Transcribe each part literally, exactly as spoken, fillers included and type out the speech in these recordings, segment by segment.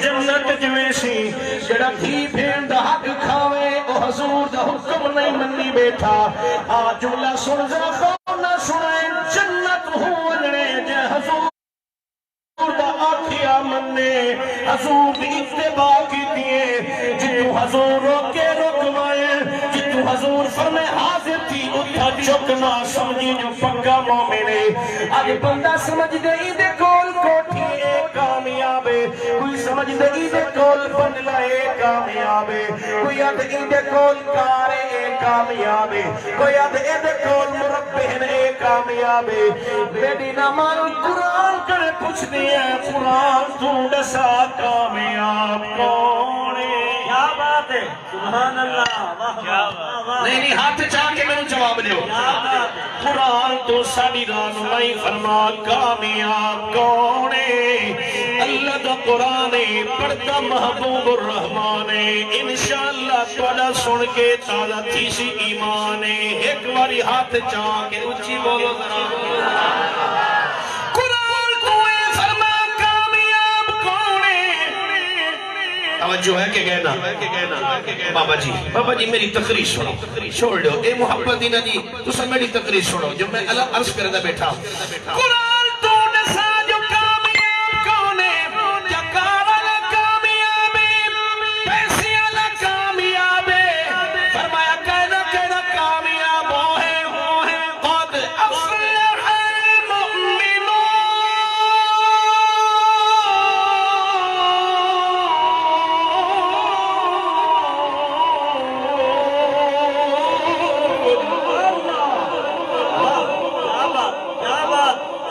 جنت اچ ویسی۔ جیڑھا دھی بھیݨ دا حق کھاوے، او حضور دا حکم نئیں منی ٻیٹھا۔ آ جملہ سݨ ذرا غور نال سݨائے، جنت ہوں ونڄݨے جے حضور دا آکھیا منے، حضور دی اتباع کیتی ہے۔ جتھوں حضور روکے رک ونڄ، جتھوں حضور فرمائے حاضر تھی، اتھاں جھک نہ سمجھی جو پکا مومن ہے۔ اڄ بندہ سمجھدے ایندے کول کوٹھی ہے، کامیاب ہے۔ کوئی سمجھدے ایندے کول بنگلہ ہے، کامیاب ہے۔ کوئی آدھے ایندے کول کار ہے، کامیاب ہے۔ کوئی آدھے ایندے کول مربع ہن، اے کامیاب ہے۔ میݙی نہ من، قرآن کنے پچھدی ہے، قرآن توں ݙسا کامیاب کون ہے؟ کیا بات ہے، سبحان اللہ، واہ، واہ، واہ، واہ۔ نہیں، نہیں، ہتھ چا کے میکوں جواب ݙیو۔ کیا بات ہے۔ قرآن توں ساݙی رہنمائی فرما، کامیاب کون ہے؟ اللہ دا قرآن ہے، پڑھدا محبوب الرحمان ہے۔ انشاءاللہ تہاݙا سݨ کے تازہ تھیسی ایمان ہے۔ ہک واری ہتھ چا کے اچی بولو ذرا۔ قرآن توں اے فرما، کامیاب کون ہے؟ توجہ ہے کہ کہنا؟ بابا جی، بابا جی، میری تقریر سنو۔ چھوڑ ݙیو، اے محبت دی نہ جی، تساں میری تقریر سنو، جو میں الگ عرض کردا ٻیٹھا۔ قرآن توں ݙسا جو کامیاب کون ہے؟ کیا کار والا کامیاب ہے؟ پیسے والا کامیاب ہے؟ فرمایا، کہڑا کہڑا کامیاب او ہے؟ قد افلح المؤمنون۔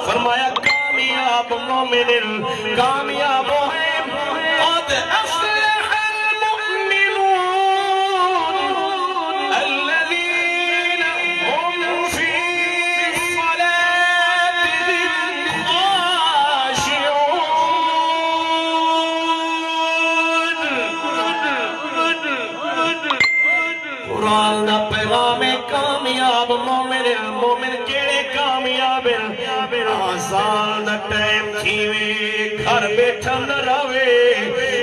فرمایا، کامیاب مومن، کامیاب وہ ہیں، قد افلح المؤمنون الذين هم في صلاتهم خاشعون۔ قرآن دا پیغام ہے، کامیاب مومن۔ مومن کیڑے کامیاب ہیں؟ آذان دا ٹائم تھیوے، گھر ٻیٹھا نہ رہوے،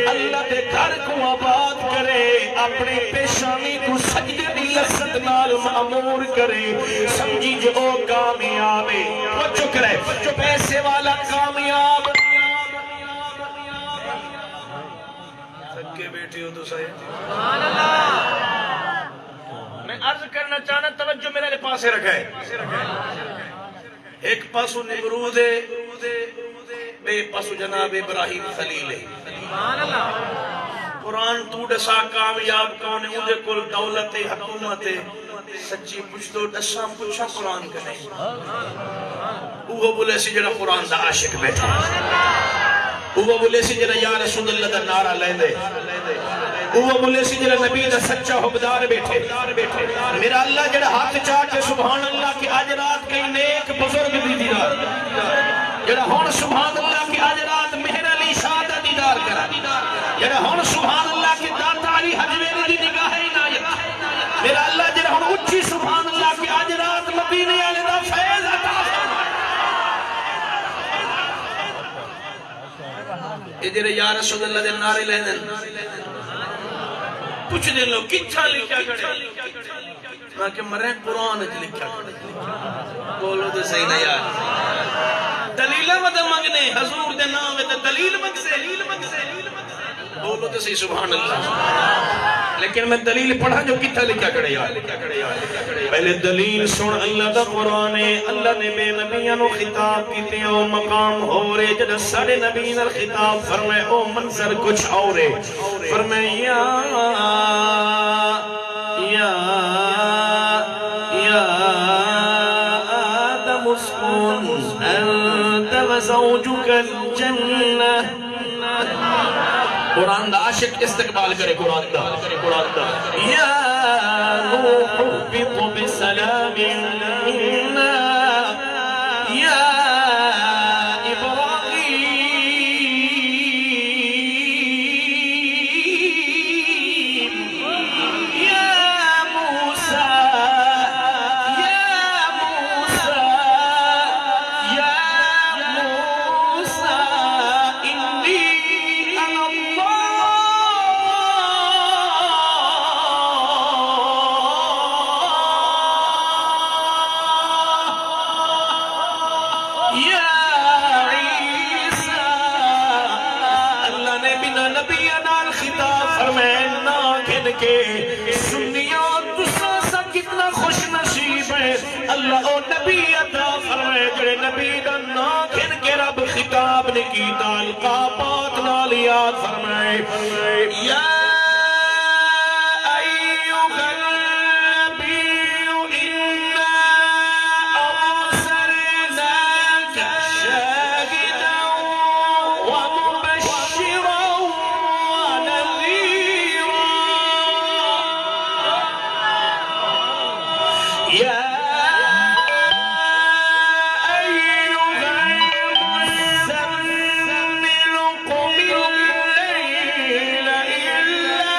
اللہ دے گھر کوں آباد کرے، اپݨی پیشانی کوں سجدے دی لذت نال معمور کرے، سمجھی جو او کامیاب ہے۔ توجہ کرے، جو پیسے والا کامیاب۔ تھکے ٻیٹھے ہو تساں۔ میں عرض کرنا چاہنا، توجہ میرے پاسے رکھے۔ ہک پاسو نمرود ہے، ٻئے پاسو جناب ابراہیم خلیل ہے۔ قرآن توں ݙسا کامیاب کون ہے؟ اوندے کول دولت ہے، حکومت ہے۔ سچی پچھدو، ݙساں پچھاں قرآن کنے؟ اوہو ٻولیسی جیڑھا قرآن دا عاشق ٻیٹھے۔ اوہو ٻولیسی جیڑھا یا رسول اللہ دا نعرہ لیندے۔ اوہو ٻولیسی جیڑھا نبی دا سچا حبدار ٻیٹھے۔ میرا اللہ جیڑھا ہتھ چا کے سبحان اللہ کے اڄ رات کہیں نیک بزرگ دی دیدار، جیڑھا ہݨ سبحان اللہ کے اڄ رات مہر علی شاہ دا دیدار کرا، جیڑھا ہݨ سبحان اللہ کے داتا علی ہجویری دی نگاہ عنایت، میرا اللہ جیڑھا ہݨ اچی سبحان اللہ کے اڄ رات مدینے والے دا فیض عطا فرما۔ اے جیڑھے یا رسول اللہ دے نعرے لیندن، پچھدے لوگ کتھاں لکھیا کھڑے؟ میں کہ مرے قرآن وچ لکھیا کھڑے۔ بولو تے صحیح نہ یار۔ دلیلاں ودا منگنے، حضور دے نام تے دلیل منگسے۔ بولو تے صحیح سبحان اللہ۔ لیکن میں دلیل پڑھاں جو کتھاں لکھیا کھڑے یار۔ پہلے دلیل سن، اللہ دا قرآن ہے، اللہ نے بے نبیاں نو خطاب کیتے، او مقام ہور ہے، جڑا ساڈے نبی نال خطاب فرمائے، او منظر کچھ اور ہے۔ فرمائے، یا، یا، یا آدم اسکن انت و زوجک الجنہ۔ قرآن دا عاشق استقبال کرے، قرآن دا، قرآن دا۔ یا نوح اہبط بسلام منا، یا ابراہیم۔ یا موسیٰ، یا موسیٰ، یا موسیٰ، انی انا اللہ۔ نبی نال خطاب فرمائے، نہ گھن کے۔ سنیو، تساں سا کتنا خوش نصیب ہے، اللہ او نبی عطا فرمائے جڑے نبی دا نہ گھن کے رب خطاب نہیں کیتا۔ القاء پاک نال یاد فرمائے، یا ایھا النبی انا ارسلناک شاہدا ومبشرا ونذيرا۔ يا أيها المزمل قم الليل إلا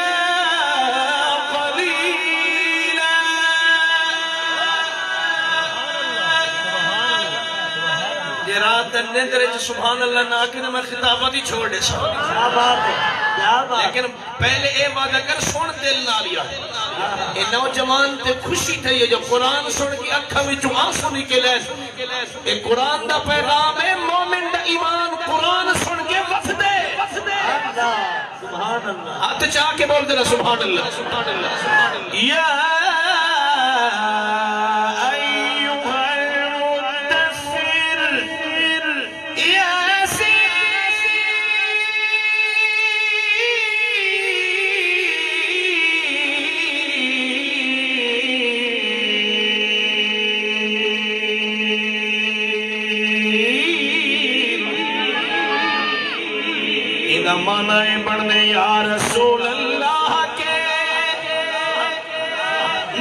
قليلا۔ جے رات دے نندر وچ سبحان اللہ نہ آکھے تاں میں خطابات ہی چھوڑ ݙیساں۔ کیا بات ہے، کیا بات۔ لیکن پہلے اے وعدہ کر، سݨ دل نال یار۔ اے نوجوان تے خوشی تھئی ہے جو قرآن سݨ کے اکھاں وچوں آنسو نکل آئے۔ اے قرآن دا پیغام ہے، مومن دا ایمان قرآن سݨ کے ودھدے۔ اللہ، سبحان اللہ۔ ہتھ چا کے بول ذرا سبحان اللہ، سبحان اللہ، سبحان اللہ۔ یا ایھا المدثر، یاسین۔ ایندا معنی اے بݨدے، یا رسول اللہ کے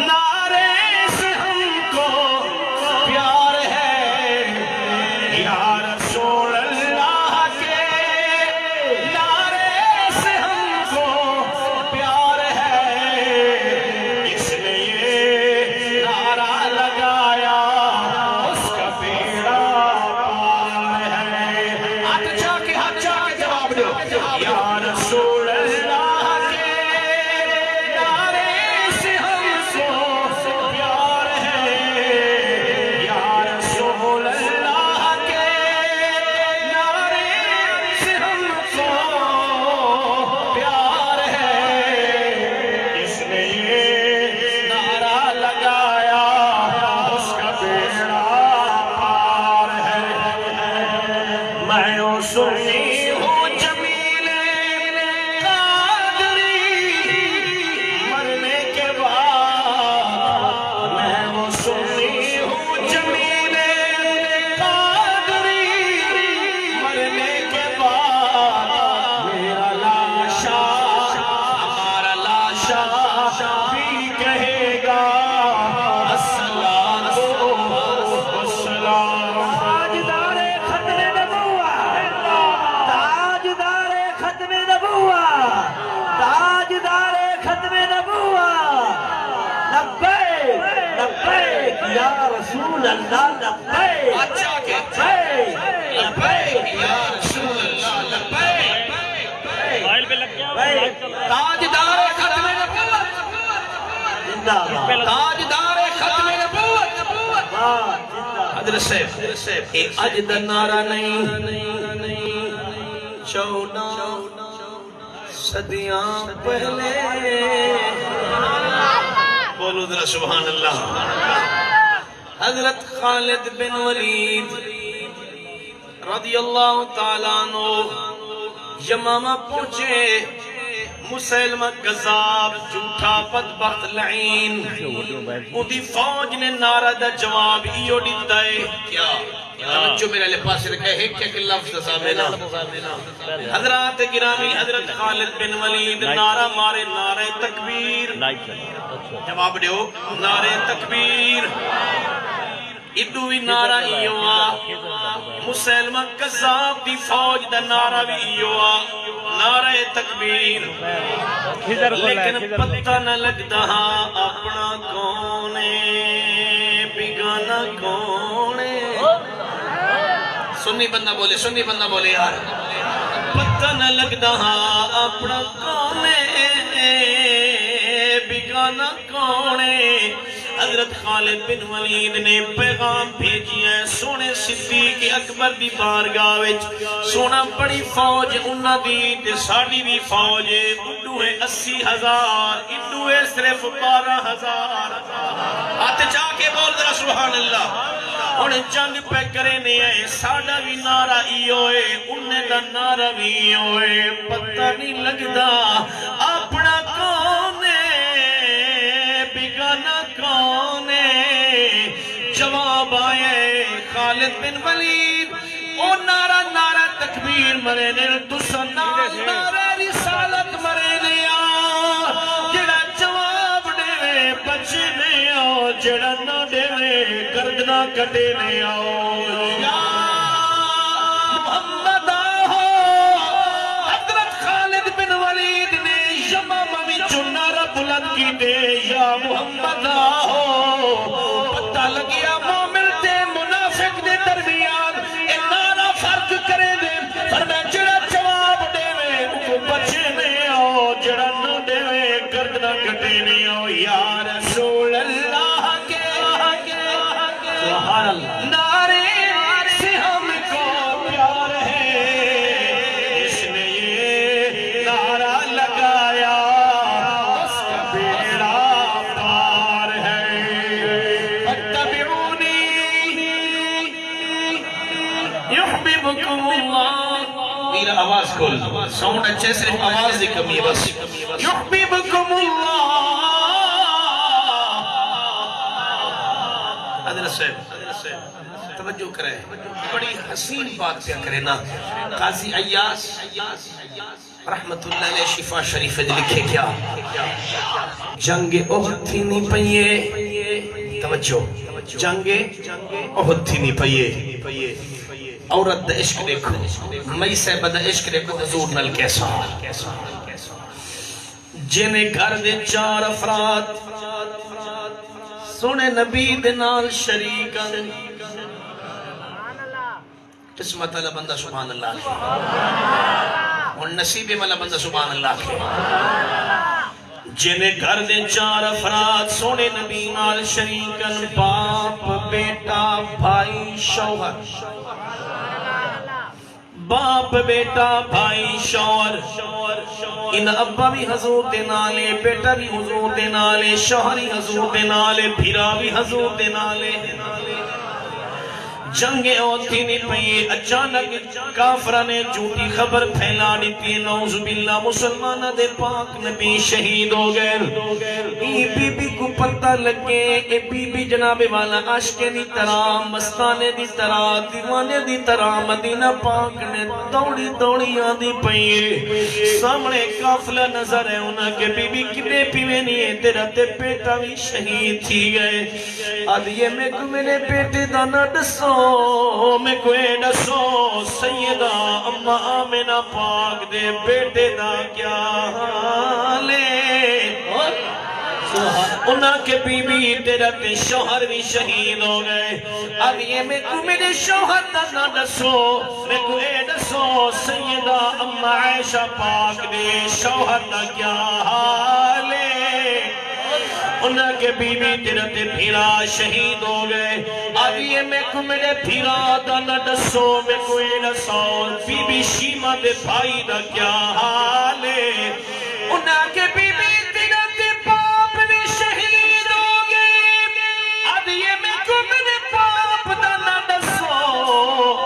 نعرے سے ہم کو پیار ہے، یا رسول اللہ کے نعرے سے ہم کو پیار ہے، جس نے یہ نعرہ لگایا، اس کا بیڑا پار ہے۔ ہتھ چا کے، ہتھ چا کے جواب ݙیو۔ یا رسول اللہ کے نعرے سے ہم کو پیار ہے، یا رسول اللہ کے نعرے سے ہم کو پیار ہے، جس نے یہ نعرہ لگایا، اس کا بیڑا پار ہے۔ میں وہ سنی ہوں جمیل قادری، مرنے کے بعد میں وہ سنی ہوں جمیل قادری، مرنے کے بعد میرا لاشا، ہمارا لاشا بھی کہے گا، الصلاۃ والسلام۔ تاجدار ختم نبوت، تاجدار ختم نبوت، تاجدار ختم نبوت۔ لبیک، لبیک یا رسول اللہ، لبیک۔ اچھا کہ لبیک، لبیک یا رسول اللہ، لبیک۔ تاجدار ختم نبوت۔ زندہ باد۔ تاجدار ختم نبوت۔ واہ، زندہ باد۔ حضرت صاحب، اے اڄ دا نعرہ نہیں، چوݙاں صدیاں پہلے۔ بولو ذرا سبحان اللہ۔ حضرت خالد بن ولید رضی اللہ تعالیٰ عنہ یمامہ پہنچے، مسیلمہ کذاب، جھوٹا، بدبخت، لعین، اوندی فوج نے نعرہ دا جواب ایہو ݙتا ہے۔ کیا؟ توجہ میرے والے پاسے رکھے، ہک ہک لفظ دا سامعین۔ حضرات گرامی، حضرت خالد بن ولید نعرہ مارے، نعرہ تکبیر۔ جواب ݙیو، نعرہ تکبیر۔ ایݙو وی نعرہ ایہو آ، مسیلمہ کذاب دی فوج دا نعرہ وی ایہو آ، نعرہ تکبیر۔ لیکن پتہ نہ لڳدا ہا اپݨا کون ہے، بیگانہ کون ہے۔ سنی بندہ بولے، سنی بندہ بولے یار۔ پتہ نہ لڳدا ہا اپݨا کون ہے، بیگانہ کون ہے۔ حضرت خالد بن ولید نے پیغام بھیجیا ہے، سوہݨے صدیق اکبر دی بارگاہ وچ، سوہݨا، بڑی فوج انہاں دی تے ساݙی وی فوج ہے، اݙو ہے اسی ہزار، اݙو ہے صرف ٻارہاں ہزار۔ ہتھ چا کے بول ذرا سبحان اللہ۔ ہݨ جنگ پئے کریندے ہیں، ساݙا وی نعرہ ایہو ہے، انہیں دا نعرہ وی ایہو ہے، پتہ نہیں لڳدا اپݨا کون ہے، بیگانہ کون ہے؟ جواب آئے، خالد بن ولید، او نعرہ، نعرہ تکبیر مریندن، تساں نال نعرہ رسالت مریندے آ۔ جیڑھا جواب ݙیوے، بچیندے آ، جیڑھا نہ ݙیوے، گردناں کٹیندے آ۔ یا محمد آہو، حضرت خالد بن ولید نے یمامہ وچوں نعرہ بلند کیتے، یا محمد آہو۔ پتہ لڳیا مومن تے منافق دے درمیان اے نعرہ فرق کریندے۔ فرمایا، جیڑھا جواب ݙیوے، اوکوں بچیندے آ، جیڑھا نہ ݙیوے، گردناں کٹیندے آ۔ یا رسول اللہ کے سبحان اللہ۔ نعرے سے ہم کو پیار ہے، جس نے یہ نعرہ لگایا، اس کا بیڑا پار ہے۔ فاتبعونی یحببکم اللہ۔ ویر آواز کھول، ساؤنڈ اچھے، صرف آواز دی کمی ہے بس۔ یحببکم اللہ۔ حضرت صاحب، توجہ کرے، بڑی حسین بات پیا کرے نا۔ قاضی عیاض رحمت اللہ علیہ شفا شریف وچ لکھے کیا، جنگ احد تھیندی پئی ہے، توجہ، جنگ احد تھیندی پئی ہے۔ عورت دا عشق ݙیکھو، مئی صاحبہ دا عشق ݙیکھو، حضور نال کیسا۔ جیندے گھر دے چار افراد سوہݨے نبی دے نال شریک ہن۔ قسمت والا بندہ سبحان اللہ آکھے۔ ہݨ نصیبے والا بندہ سبحان اللہ آکھے۔ جیندے گھر دے چار افراد سوہݨے نبی نال شریک ہن، باپ، بیٹا، بھائی، شوہر۔ باپ، بیٹا، بھائی، شوہر۔ ایندا ابا وی حضور دے نال ہے، بیٹا وی حضور دے نال ہے، شوہر وی حضور دے نال ہے، بھرا وی حضور دے نال ہے۔ جنگ احد تھیندی پئی ہے، اچانک کافراں نے جھوٹی خبر پھیلا ݙتی ہے، نعوذ باللہ، مسلماناں دے پاک نبی شہید ہو ڳئے۔ ایں بی بی کوں پتہ لڳے، اے بی بی جناب والا عاشقیں دی طرح، مستانیں دی طرح، دیوانیں دی طرح مدینہ پاک نے دوڑی دوڑی آندی پئی ہے۔ سامݨے قافلہ نظر ہے، انہاں آکھے، بی بی کݙے پئی ویندی ہے، تیݙا تے بیٹا وی شہید تھی ڳئے۔ آہدی ہے، میکوں میݙے بیٹے دا ناں ݙسو، میکوں اے ݙسو، سیدہ اماں آمنہ پاک دے بیٹے دا کیا حال ہے؟ انہاں آکھے، بی بی، تیݙا تے شوہر وی شہید ہو ڳئے۔ آہدی ہے، میکوں میݙے شوہر دا ناں ݙسو، میکوں اے ݙسو، سیدہ اماں عائشہ پاک دے شوہر دا کیا حال ہے؟ انہاں آکھے، بی بی، تیݙا تے بھرا شہید ہو ڳئے۔ آہدی ہے، میکوں میݙے بھرا دا ناں ݙسو، میکوں اے ݙسو، بی بی شیمہ دے بھائی دا کیا حال ہے؟ انہاں آکھے، بی بی، تیݙا تے باپ وی شہید ہو ڳئے۔ آہدی ہے، میکوں میݙے باپ دا ناں ݙسو،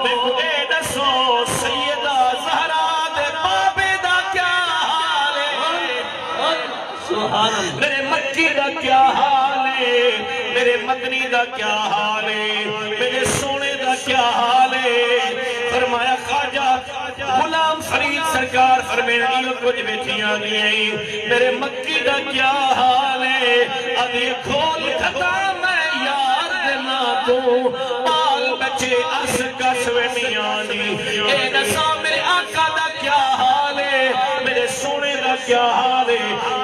میکوں اے ݙسو، سیدہ زہرا دے بابے دا کیا حال ہے؟ سبحان اللہ۔ میݙے مکی دا کیا حال ہے؟ میݙے مدنی دا کیا حال ہے؟ میݙے سوہݨے دا کیا حال ہے؟ فرمایا، خواجہ غلام فرید سرکار فرمیندن، ایہو کجھ ویکھی آندی ہیں، میݙے مکی دا کیا حال ہے؟ آہدی کھول گھدا میں یار دے ناں توں، ٻال ٻچے اس کس ویندی آندی۔ اے ݙساں میݙے آقا دا کیا حال ہے، میݙے سوہݨے دا کیا حال ہے؟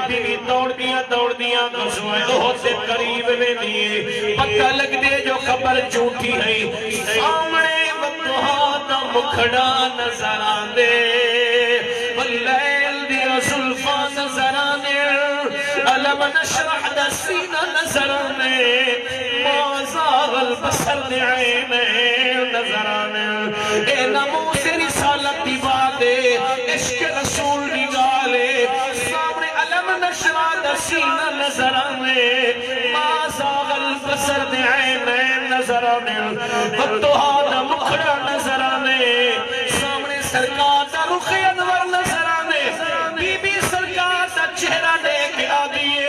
بی بی دوڑدیاں دوڑدیاں غزوہ احد دے قریب ویندی ہے، پتہ لڳدے جو خبر جھوٹی ہے۔ سامݨے والضحیٰ دا مکھڑا نظر آندے، واللیل دیاں زلفاں نظر آندیاں، علم نشرح دا سینہ نظر آندے، ما زاغ البصر دے عینین نظر آندے۔ اے ناموس رسالت دی بات اے، عشق رسول دی ڳالھ اے۔ سامݨے الم نشرح دا سینہ نظر آندے، ما زاغ البصر دے عینین نظر آندے، والضحیٰ دا مکھڑا نظر آندے، سامݨے سرکار دا رخ انور نظر آندے۔ بی بی سرکار دا چہرہ ݙیکھ کے آہدی اے،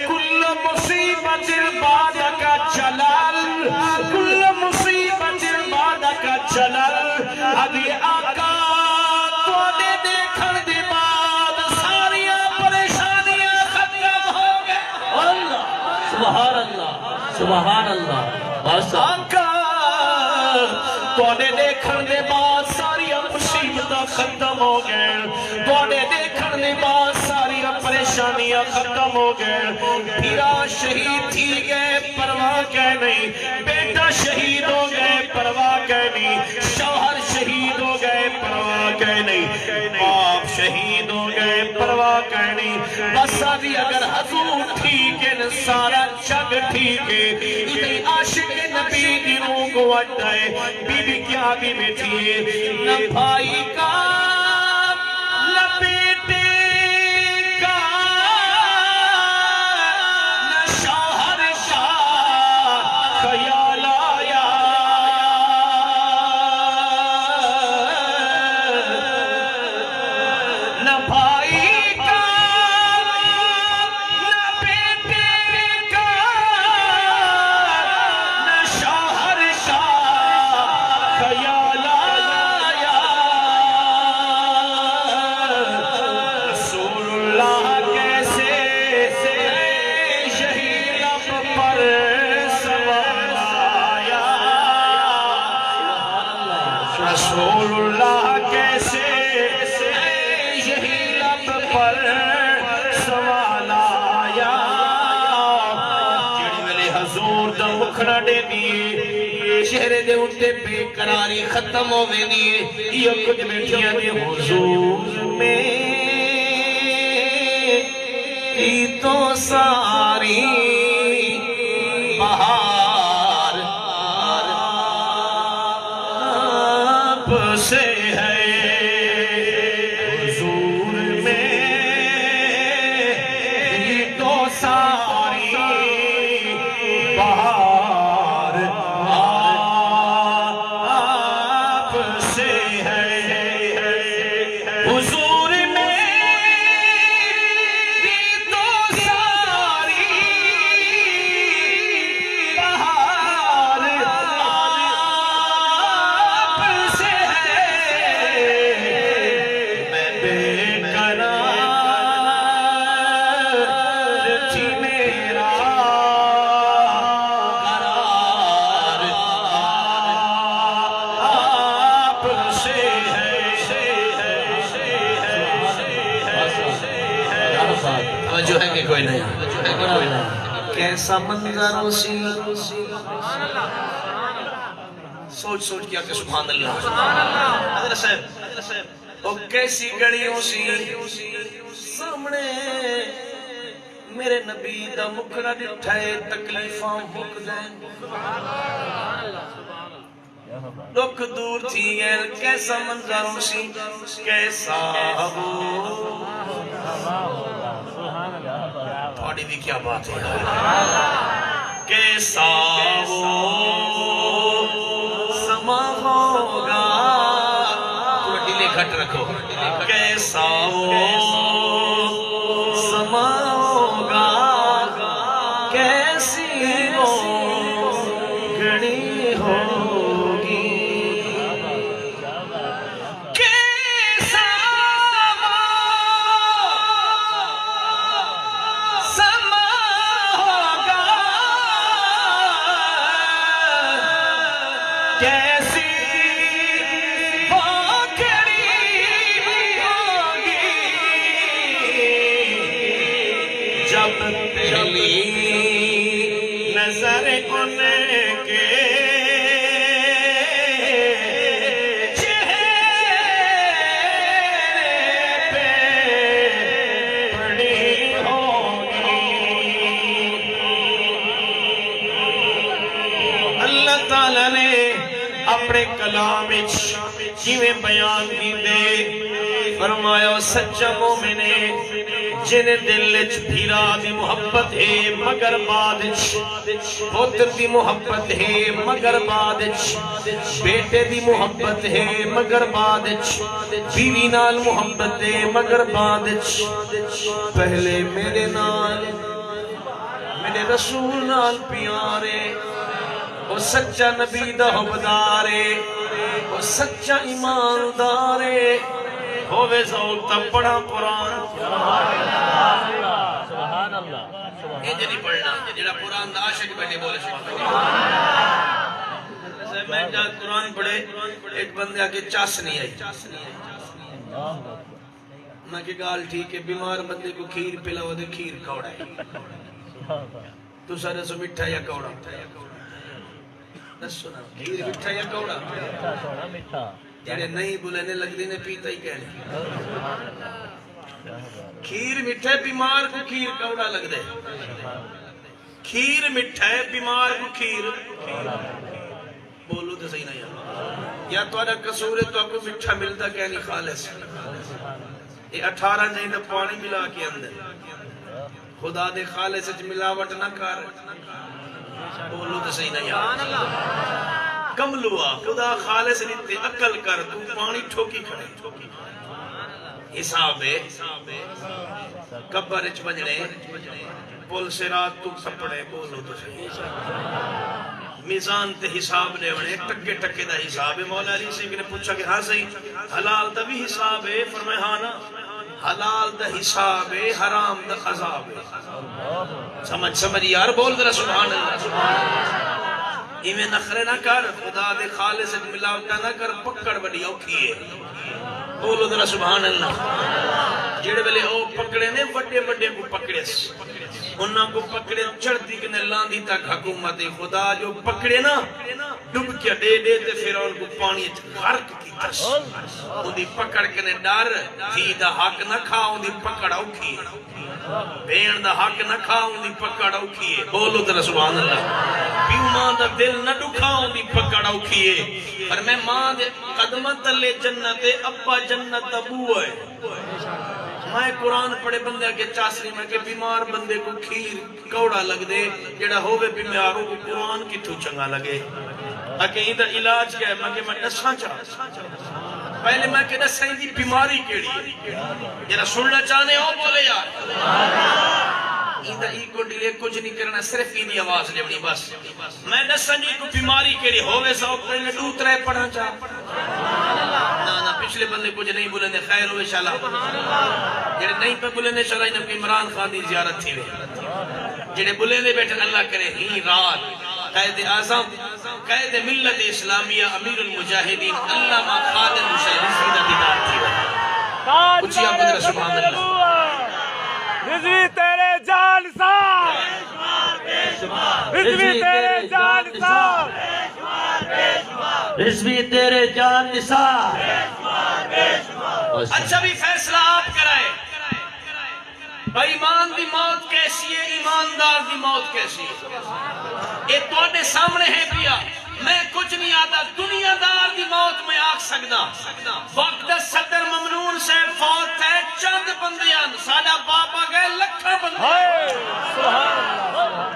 کل مصیبت بعدک جلل، کل مصیبت بعدک جلل۔ آہدی اے آقا، تہاݙے ݙیکھݨ دے بعد ساریاں پریشانیاں ختم ہو ڳئے۔ اللہ، سبحان اللہ، سبحان اللہ، بس۔ آقا، تہاݙے ݙیکھݨ دے بعد ساریاں مصیبتاں ختم ہو ڳئے۔ تہاݙے ݙیکھݨ دے بعد ساریاں پریشانیاں ختم ہو ڳئے۔ بھرا شہید تھی ڳئے، پرواہ کائے نئیں۔ بیٹا شہید ہو ڳئے، پرواہ کائے نئیں۔ شوہر شہید ہو ڳئے، پرواہ کائے نئیں۔ باپ شہید ہو ڳئے، پرواہ کائے نئیں۔ بس آہدی اگر حضور ٹھیک ہن، سارا جڳ ٹھیک اے۔ اتھائیں عاشق نبی دی روح کوں وٹ آئے۔ بی بی کیا آہدی ٻیٹھی اے؟ نہ بھائی کا، نہ بیٹے کا، نہ شوہر کا خیال آیا۔ نہ بھائی کا، نہ بیٹے کا، نہ شوہر کا خیال آیا۔ رسول اللہ کیسے یہی لب پر سوال آیا۔ رسول اللہ کیسے یہی لب پر سوال آیا۔ جیڑھے ویلے حضور دا مکھڑا ݙیہدی اے، چہرے دے اتے بے قراری ختم ہو ویندی اے۔ ایہو کجھ ٻیٹھی آہدی اے، حضور میں تو ساری بہار آپ سے ہے۔ حضور میں تو ساری بہار آپ سے ہے۔ حضور میں تو ساری بہار آپ سے ہے۔ میں بے قرار تھی، میرا قرار آپ سے ہے۔ توجہ ہے کہ کوئی نہیں؟ کیسا منظر ہوسی۔ سوچ سوچ کے آکھے سبحان اللہ۔ حضرت صاحب، او کیسی گھڑی ہوسی۔ سامݨے میرے نبی دا مکھڑا ݙٹھا اے، تکلیفاں مکدین۔ ݙکھ دور تھی ڳئے۔ کیسا منظر ہوسی، کیسا وہ۔ تہاݙی وی کیا بات ہے یار۔ کیسا وہ سما ہوگا۔ تھوڑا ڈیلے گھٹ رکھو۔ کیسا وہ سما ہوگا، کیسی وہ گھڑی ہوگی۔ کیسا وہ سما ہوگا، کیسی وہ گھڑی ہوگی، جب پہلی نظر ان کے چہرے پہ پڑی ہوگی۔ اپݨے کلام اچ کیویں بیان کیتے؟ فرمایا، او سچا مومن ہے جیندے دل اچ بھرا دی محبت ہے مگر بعد اچ، پتر دی محبت ہے مگر بعد اچ، بیٹے دی محبت ہے مگر بعد اچ، بیوی نال محبت ہے مگر بعد اچ۔ پہلے میݙے نال، میݙے رسول نال پیار ہے۔ او سچا نبی دا حبدار ہے، او سچا ایماندار ہے۔ ہووے ذوق تاں پڑھاں قرآن۔ سبحان اللہ، سبحان اللہ۔ انج نہیں پڑھنا، جیڑھا قرآن دا عاشق بنے بولے سبحان اللہ۔ میں جا قرآن پڑھے، ایک بندے آ کے چس نہیں آئی۔ میں کہ ڳالھ ٹھیک ہے، بیمار بندے کوں کھیر پلاؤ تے کھیر کوڑا ہے۔ تساں ݙسو مٹھا یا کوڑا؟ ݙسو نا، کھیر مٹھا یا کوڑا؟ مٹھا سوہݨا، مٹھا۔ جیڑھے نہیں ٻلے نے لڳدے نے پیتا ہی کہنے۔ کھیر مٹھا ہے، بیمار کوں کھیر کوڑا لڳدے۔ کھیر مٹھا ہے، بیمار کوں کھیر۔ بولو تے صحیح نا یار۔ یا تہاݙا قصور ہے، تہاکوں مٹھا ملدا کائنی خالص۔ اے اٹھارہ نہیں تاں پاݨی ملا کے آندے۔ خدا دے خالص اچ ملاوٹ نہ کر۔ بولو تے صحیح نا یار۔ کملوا، خدا خالص ݙتے، عقل کر، توں پاݨی ٹھوکی کھڑے۔ حساب ہے۔ قبر اچ ونڄݨے، پل صراط توں ٹپݨے، بولو تے صحیح۔ میزان تے حساب ݙیوݨے، ٹکے ٹکے دا حساب ہے۔ مولا علی سئیں کنے پچھا کہ ہاں سئیں، حلال دا وی حساب ہے؟ فرمائے ہاں نا، حلال دا حساب ہے، حرام دا عذاب ہے۔ سمجھ، سمجھ یار، بول ذرا سبحان اللہ۔ ایویں نخرے نہ کر، خدا دے خالص اچ ملاوٹاں نہ کر، پکڑ وݙی اوکھی ہے۔ بولو ذرا سبحان اللہ۔ جیڑھے ویلے او پکڑے نے، وݙے وݙے کوں پکڑیس، انہاں کوں پکڑے چڑھدی کنے لاندی تک حکومت خدا جو پکڑے نا، ڈبکیاں ݙے ݙے تے فرعون کوں پاݨی اچ غرق کیتس۔ اوندی پکڑ کنے ݙر، دھی دا حق نہ کھا، اوندی پکڑ اوکھی ہے۔ بھیݨ دا حق نہ کھا، اوندی پکڑ اوکھی ہے۔ بولو ذرا سبحان اللہ۔ پیو ماں دا دل نہ ݙکھا، اوندی پکڑ اوکھی ہے۔ پر میں ماں دے قدماں تلے جنت ہے، ابا جنت دا بوا ہے۔ میں قرآن پڑھے، بندے آکھے چس نہیں، میں کہ بیمار بندے کوں کھیر کوڑا لڳدے، جیڑھا ہووے بیمار، اوکوں قرآن کتھوں چنڳا لڳے؟ آکھے ایندا علاج کیا ہے؟ میں کہ میں ݙساں چا؟ پہلے میں کہ ݙساں ایندی بیماری کیڑھی ہے؟ جیڑھا سݨنا چاہندے او بولے یار۔ ایندا ای کنڈی لے، کجھ نہیں کرݨا، صرف ایندی آواز ݙیوݨی بس۔ میں ݙساں جی کوئی بیماری کیڑھی ہووے، ذوق نال ݙو ترے پڑھاں چا۔ نہ، نہ، پچھلے بندے کجھ نہیں ٻولیندے، خیر ہووے شالا۔ جیڑھے نہیں پئے ٻولیندے، شالا انہاں کوں عمران خان دی زیارت تھیوے۔ جیڑھے ٻولیندے ٻیٹھن، اللہ کرے ایں رات قائد اعظم، قائد ملت اسلامیہ، امیر المجاہدین علامہ خالد حسین رضوی دا دیدار تھیوے۔ اچھی آکھو ذرا سبحان اللہ۔ رضوی تیرے جان ساں۔ رضوی تیرے جان ساں۔ رضوی تیرے جان نثار۔ اچھا بھی فیصلہ آپ کرائے، بے ایمان دی موت کیسی ہے، ایماندار دی موت کیسی ہے؟ اے تہاݙے سامݨے ہے پیا۔ میں کجھ نہیں آہدا، دنیا دار دی موت میں آکھ سڳداں۔ وقت دا صدر ممنون صاحب فوت تھئے، چند بندیاں، ساݙا بابا ڳئے لکھاں بندے۔ ہائے، سبحان اللہ۔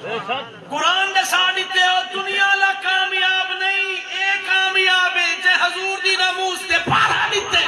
بے شک۔ قرآن ݙسا ݙتے ہو، دنیا آلا کامیاب نہیں، اے کامیاب ہے جے حضور دی ناموس تے پہرا ݙتے۔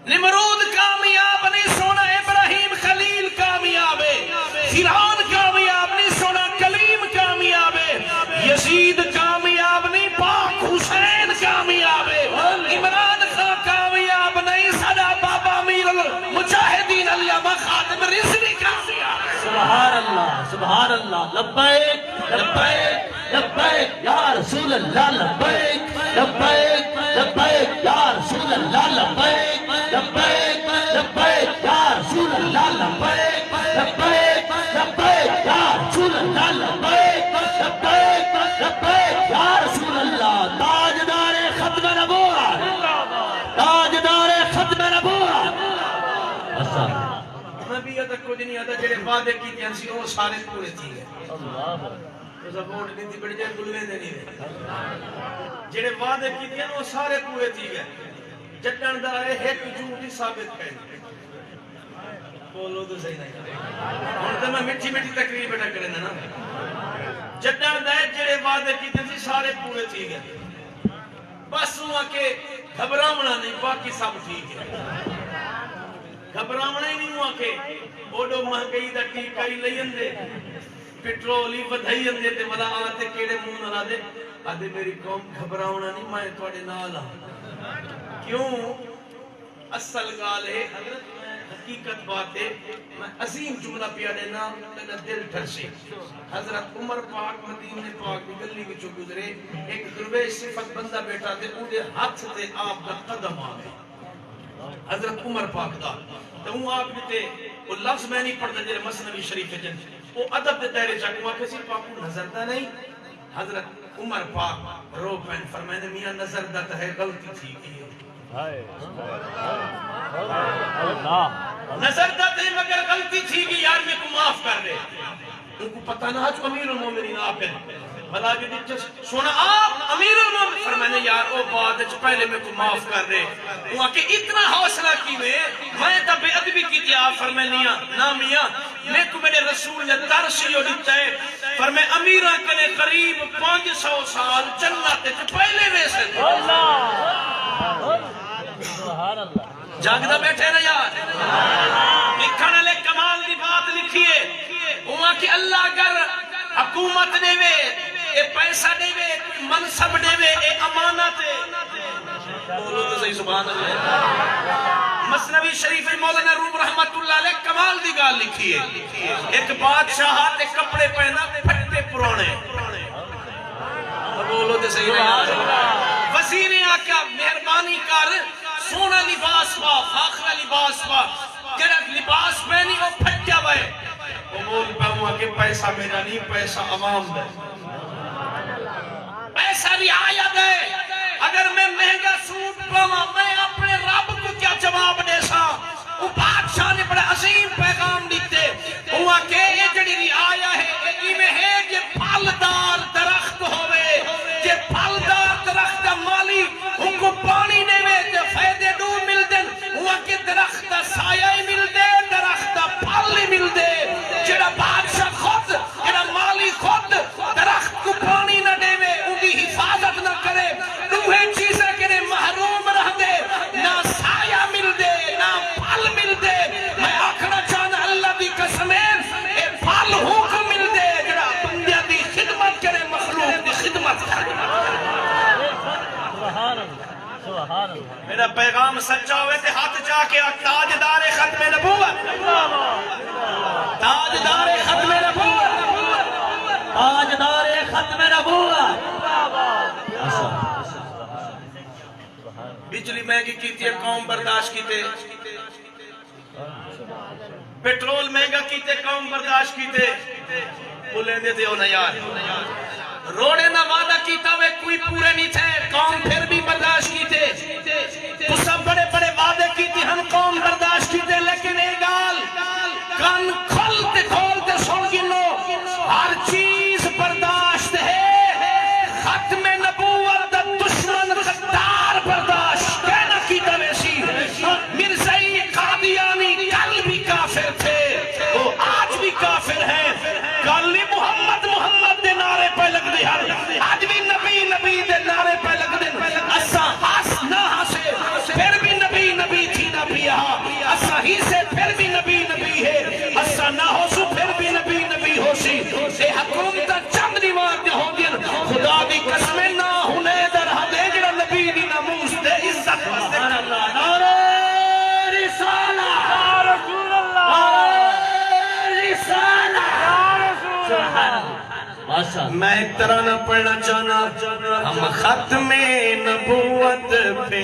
نمرود کامیاب نہیں سونا، ابراہیم خلیل کامیاب ہے۔ فرعون کامیاب نہیں سونا، کلیم کامیاب ہے۔ یزید کامیاب نہیں، پاک حسین کامیاب ہے۔ عمران خان کامیاب نہیں، ساݙا بابا امیر المجاہدین علامہ خادم رضوی کامیاب ہے۔ سبحان اللہ، سبحان اللہ، لبیک، لبیک، لبیک یا رسول اللہ، لبیک، لبیک، لبیک یا رسول اللہ، لبیک، لبیک، لبیک یا رسول اللہ، لبیک، لبیک، لبیک یا رسول اللہ، لبیک، لبیک، لبیک یا رسول اللہ۔ تاجدار ختم نبوت، تاجدار ختم نبوت۔ بس۔ میں بھی ادا کچھ نہیں آہدا، جیڑھے وعدے کیتے ہن سی، او سارے پورے تھی ڳئے۔ اللہ۔ تساں ووٹ ݙتی بڑے جے بلویں دے نہیں۔ جڑے وعدے کیتے ہیں وہ سارے پورے تھی گئے۔ جڈن دا اے ہک جھوٹ ہی ثابت کائے۔ بولو تو صحیح نہیں۔ ہن تے میں مٹھی مٹھی تقریر بیٹھا کریندا نا۔ جڈن دا اے جڑے وعدے کیتے سی سارے پورے تھی گئے۔ بس اوں آکھے گھبراوݨا نہیں، باقی سب ٹھیک ہے۔ گھبراوݨا ہی نہیں، اوں آکھے اوڈو مہنگائی دا ٹیکہ ہی لئی اندے، پٹرول ہی ودھائی اندے تے ولا آ تے کیڑے منہ نال آدھے، آدھے میری قوم گھبراوݨا نہیں، میں تہاݙے نال ہاں۔ کیوں؟ اصل ڳالھ ہے حضرت، میں حقیقت بات ہے، میں عظیم جملہ پیا ݙینا، تیݙا دل ٹھرسی۔ حضرت عمر پاک مدینے پاک دی گلی وچوں گزرے، ہک درویش صفت بندہ ٻیٹھا تے اوندے ہتھ تے آپ دا قدم آ ڳئے۔ حضرت عمر پاک دا۔ تے اوں آپ ݙتے، او لفظ میں نہیں پڑھدا جڑے مثنوی شریف وچ ہن۔ او ادب دے دائرے چ آکھوں آکھے سی، پاکوں نظر دا نہیں؟ حضرت عمر پاک رو پئن، فرمیندے، میاں نظر دا تاں ہے، غلطی تھی ڳئی ہے۔ ہائے۔ اللہ۔ نظر دا تاں ہے مگر غلطی تھی ڳئی یار، میکوں معاف کر ݙے۔ اونکوں پتہ نہ ہا جو امیر المومنین آپ ہن۔ بھلا جو ݙٹھس سونا آپ امیر المومنین، فرمیندے یار او بعد وچ، پہلے میکوں معاف کر ݙے۔ اوں آکھے اتنا حوصلہ کیویں؟ میں تاں بے ادبی کیتی؟ آپ فرمیندیاں نہ میاں، میکوں میݙے رسول نے درس ایہو ݙتا ہے۔ فرمائے، امیراں کنے قریب پنج سو سال جنت وچ پہلے ویسن۔ اللہ۔ سبحان اللہ۔ جاڳدا ٻیٹھے نا یار۔ لکھݨ والے کمال دی بات لکھی ہے۔ اوں آکھے اللہ اگر حکومت ݙیوے، اے پیسہ ݙیوے، کوئی منصب ݙیوے، اے امانت ہے۔ بولو تو صحیح، سبحان اللہ۔ مثنوی شریف وچ مولانا روم رحمت اللہ علیہ کمال دی ڳالھ لکھی ہے۔ ہک بادشاہ ہا تے کپڑے پہندا پھٹے پراݨے۔ بولو تے صحیح نا یار۔ وزیر نے آکھیا، مہربانی کر، سوہݨا لباس پا، فاخرہ لباس پا۔ جڑا لباس پہنی، او پھٹیا وئے۔ او بول پیا، اوں آکھے پیسہ میݙا نہیں، پیسہ عوام دا ہے۔ پیسہ رعایا دے۔ اگر میں مہنگا سوٹ پاواں، میں اپݨے رب کوں کیا جواب ݙیساں؟ او بادشاہ نے بڑا عظیم پیغام ݙتے۔ اوں آکھے، اے جڑی رعایا ہے، اے ایویں ہے جے پھلدار درخت ہووے۔ جے پھلدار درخت دا مالی اونکوں پاݨی ݙیوے تے فائدے ݙو ملدن۔ اوں آکھے درخت دا سایہ ہی ملدے، درخت دا پھل ہی ملدے۔ جڑا بادشاہ خود، جڑا مالی خود درخت کوں پاݨی نہ ݙیوے، اوندی حفاظت نہ کرے، ݙوہیں چیزاں کنے محروم رہندے، نہ سایہ ملدے، نہ پھل ملدے۔ میں آکھݨا چاہنداں، اللہ دی قسم ہے، اے پھل ہونکوں ملدے جڑا بندیاں دی خدمت کرے، مخلوق دی خدمت کرے۔ سبحان اللہ، سبحان اللہ۔ میرا پیغام سچا ہوئے تے ہتھ چا کے آکھ، تاجدار ختم نبوت۔ تاجدار ختم نبوت۔ تاجدار ختم نبوت۔ بجلی مہنگی کیتی ہے، قوم برداشت کیتے۔ پٹرول مہنگا کیتے، قوم برداشت کیتے۔ بلیندے تے ہو نا یار۔ روڑے دا وعدہ کیتا وے، کوئی پورے نہیں تھئے، قوم پھر بھی برداشت کیتے۔ تساں بڑے بڑے وعدے کیتے ہن، قوم برداشت کیتے، لیکن اے ڳالھ کن کھل تے کھول تے سݨ گھنو، ہر چیز برداشت ہے، ختم نبوت دا دشمن غدار برداشت کائے نہ کیتا ویسی۔ مرزائی قادیانی کل بھی کافر تھے، وہ آج بھی کافر ہیں۔ کل ہی محمد، محمد دے نعرے پئے لڳدے ہن، اڄ بھی نبی، نبی دے نعرے پئے لڳدن۔ اساں ہس نہ ہسے، پھر بھی نبی، نبی تھیندا پیا ہا۔ اساں ہیسے، پھر بھی نبی، نبی ہے۔ اساں نہ ہوسوں، پھر بھی نبی، نبی ہوسی۔ اے حکومتاں چند ݙینہواں دیاں ہوندین۔ خدا دی قسم، نہ ہنے دا رہندے جڑا نبی دی ناموس تے عزت واسطے۔ سبحان اللہ۔ نعرہ رسالہ۔ یا رسول اللہ۔ نعرہ رسالہ۔ یا رسول اللہ۔ سبحان اللہ۔ ماشاءاللہ۔ میں ایک ترانہ پڑھنا چاہنا، ہم ختم نبوت پہ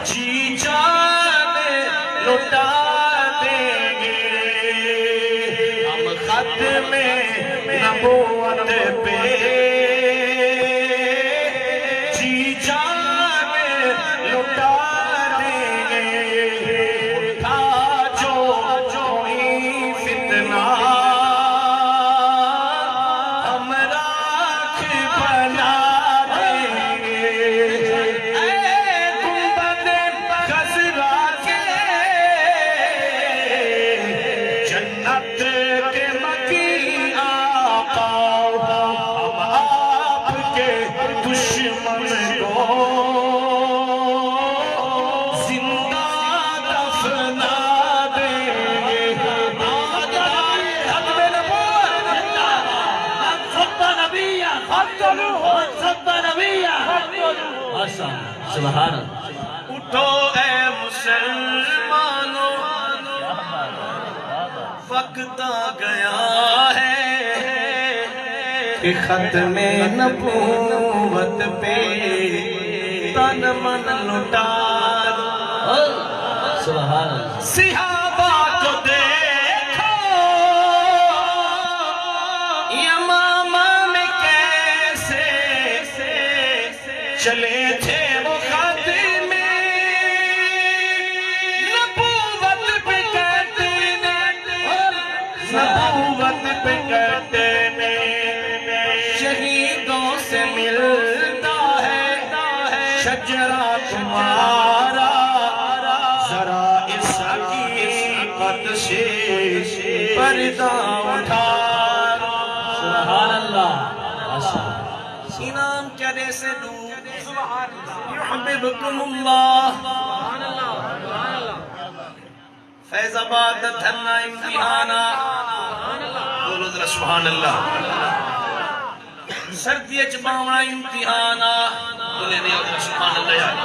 جی جان لٹا دیں گے، ہم ختم نبوت پہ جی جان لٹا دیں گے۔ اٹھا جو کوئی فتنہ سبحان اللہ۔ اٹھو اے مسلمانوں، وقت آ گیا ہے کہ ختم نبوت پہ تن من لٹا دو۔ سبحان اللہ۔ صحابہ کو دیکھو، یمامہ میں کیسے چلے تھے وہ ختم نبوت پہ کہتے ہیں، نبوت پہ کہتے ہیں، شہیدوں سے ملتا ہے شجرہ تمہارا، ذرا اس حقیقت سے پردہ اٹھا۔ سبحان اللہ۔ ماشاءاللہ۔ انعام کیا دے سے دو۔ یحببکم اللہ۔ فیض آباد دا دھرنا امتحان آ۔ بولو ذرا سبحان اللہ۔ سردی اچ باونا امتحان آ۔ بولے نہیں ذرا سبحان اللہ یار۔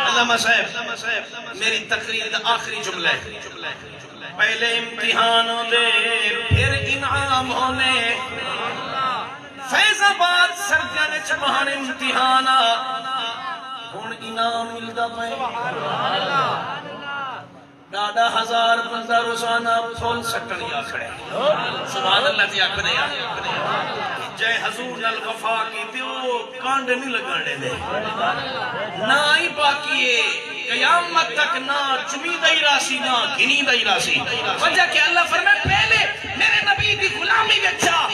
علامہ صاحب، میری تقریر دا آخری جملہ ہے۔ پہلے امتحان ہوندے، پھر انعام ہوندے۔ فیض آباد سردیاں وچ بہن امتحان آ، ہن انعام ملدا پئے۔ ݙاڈھا ہزار بندہ روزانہ پھل سٹݨ آ کھڑے۔ سبحان اللہ دی آکھ نہیں آ۔ جے حضور نال وفا کیتی، او کانڈ نہیں لگݨ ݙیندے۔ نہ ہی باقی ہے، قیامت تک نہ چمیدا ہی راسی، نہ گھنیدا ہی راسی۔ وجہ کہ اللہ فرمائے، پہلے میرے نبی دی غلامی وچ آ،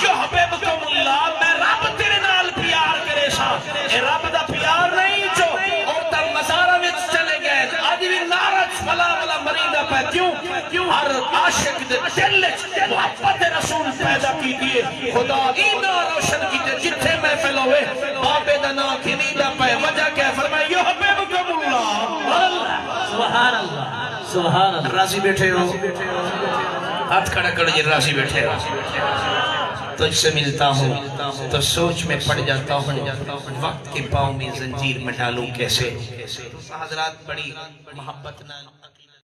یحببکم اللہ، میں رب تیرے نال پیار کریساں۔ اے رب دا پیار نہیں جو عورتاں مزاراں وچ چلے ڳئے۔ اڄ وی نارت فلاں والا مریندا پئے۔ کیوں؟ ہر عاشق دے دل وچ محبت رسول پیدا کیتی ہے۔ خدا ایں ناں روشن کیتے، جتھے محفل ہووے، بابے دا ناں گھنیندا پئے۔ وجہ کیا ہے؟ فرمایا، یحببکم اللہ۔ سبحان اللہ، سبحان اللہ۔ راضی بیٹھے ہو؟ ہتھ کھڑا کرو جے راضی بیٹھے ہو۔ تجھ سے ملتا ہوں تو سوچ میں پڑ جاتا ہوں، وقت کے پاؤں میں زنجیر میں ڈالوں کیسے؟ حضرات بڑی محبت نال